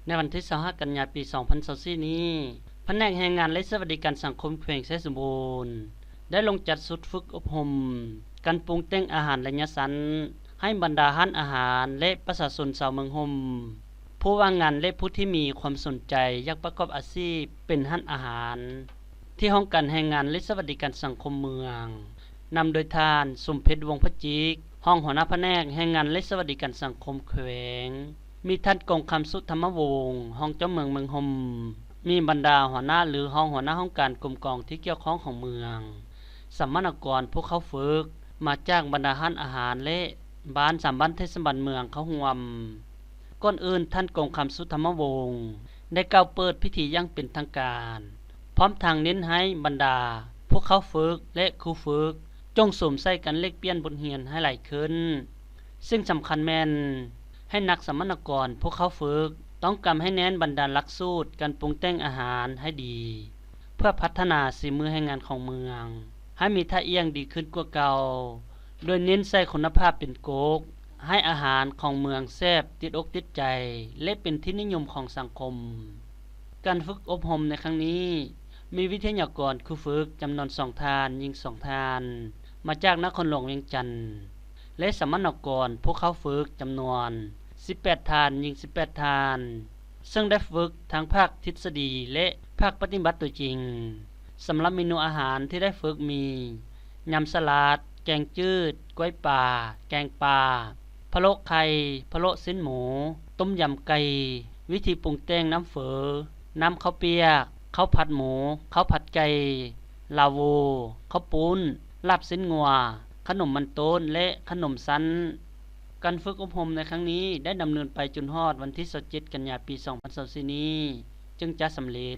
ໃນວັນທີຊາວຫ້າ ກັນຍາ ປີສອງພັນຊາວສີ່ນີ້, ພະແນກແຮງງານ ແລະ ສະຫວັດດີການສັງຄົມແຂວງໄຊສົມບູນ ໄດ້ລົງຈັດຊຸດຝຶກອົບຮົມການປຸງແຕ່ງອາຫານໄລຍະສັ້ນ ໃຫ້ບັນດາຮ້ານອາຫານ ແລະ ປະຊາຊົນຊາວເມືອງຮົ່ມ ຜູ້ວ່າງງານ ແລະ ຜູ້ທີ່ມີຄວາມສົນໃຈຢາກປະກອບອາຊີບເປັນຮ້ານອາຫານ ທີ່ຫ້ອງການແຮງງານ ແລະ ສະຫວັດດີການສັງຄົມເມືອງ ນຳໂດຍທ່ານ ສົມເພັດ ວົງພະຈິກ ຮອງຫົວໜ້າພະແນກແຮງງານ ແລະ ສະຫວັດດີການສັງຄົມແຂວງ, ມີທ່ານ ກົງຄຳ ສຸທຳມະວົງ ຮອງເຈົ້າເມືອງເມືອງຮົ່ມ, ມີບັນດາຫົວໜ້າ ຫຼື ຮອງຫົວໜ້າຫ້ອງການກົມກອງທີ່ກ່ຽວຂ້ອງຂອງເມືອງ, ສຳມະນາກອນຜູ້ເຂົ້າຝຶກ ມາຈາກບັນດາຮ້ານອາຫານ ແລະ ບ້ານ ສາມບ້ານເທດສະບານເມືອງເຂົ້າຮ່ວມ. ກ່ອນອື່ນ, ທ່ານ ກົງຄຳ ສຸທຳມະວົງ ໄດ້ກ່າວເປີດພິທີຢ່າງເປັນທາງການ, ພ້ອມທັງເນັ້ນໃຫ້ບັນດາຜູ້ເຂົ້າຝຶກ ແລະ ຄູຝຶກ ຈົ່ງສຸມໃສ່ກັນແລກປ່ຽນບົດຮຽນໃຫ້ຫຼາຍຂຶ້ນ. ສິ່ງສຳຄັນແມ່ນໃຫ້ນັກສຳມະນາກອນຜູ້ເຂົ້າຝຶກ ຕ້ອງກຳໃຫ້ແໜ້ນບັນດາຫຼັກສູດການປຸງແຕ່ງອາຫານໃຫ້ດີ ເພື່ອພັດທະນາສີມືແຮງງານຂອງເມືອງ ໃຫ້ມີທ່າອ່ຽງດີຂຶ້ນກວ່າເກົ່າ, ໂດຍເນັ້ນໃສ່ຄຸນນະພາບເປັນກົກ, ໃຫ້ອາຫານຂອງເມືອງແຊບຕິດອົກຕິດໃຈ ແລະ ເປັນທີ່ນິຍົມຂອງສັງຄົມ. ການຝຶກອົບຮົມໃນຄັ້ງນີ້ ມີວິທະຍາກອນຄູຝຶກຈຳນວນສອງທ່ານ, ຍິງສອງທ່ານ, ມາຈາກນະຄອນຫຼວງວຽງຈັນ ແລະ ສຳມະນາກອນຜູ້ເຂົ້າຝຶກຈຳນວນສິບແປດທ່ານ, ຍິງສິບແປດທ່ານ, ເຊິ່ງໄດ້ຝຶກທັງພາກທິດສະດີ ແລະ ພາກປະຕິບັດຕົວຈິງ. ສຳລັບເມນູອາຫານທີ່ໄດ້ຝຶກມີ ຍຳສະຫຼັດ, ແກງຈືດ, ກ້ວຍປາ, ແກງປາ, ພະໂລໄຂ່, ພະໂລຊີ້ນໝູ, ຕົ້ມຍຳໄກ່, ວິທີປຸງແຕ່ງນ້ຳເຝີ, ນ້ຳເຂົ້າປຽກ, ເຂົ້າຜັດໝູ, ເຂົ້າຜັດໄກ່, ລາໂວ, ເຂົ້າປຸ້ນ, ລາບຊີ້ນງົວ, ຂະໜົມມັນຕົ້ນ ແລະ ຂະໜົມຊັ້ນ. ການຝຶກອົບຮົມໃນຄັ້ງນີ້ໄດ້ດຳເນີນໄປຈົນຮອດວັນທີຊາວເຈັດ ກັນຍາ ປີສອງພັນຊາວສີ່ນີ້ ຈຶ່ງຈະສຳເລັດ.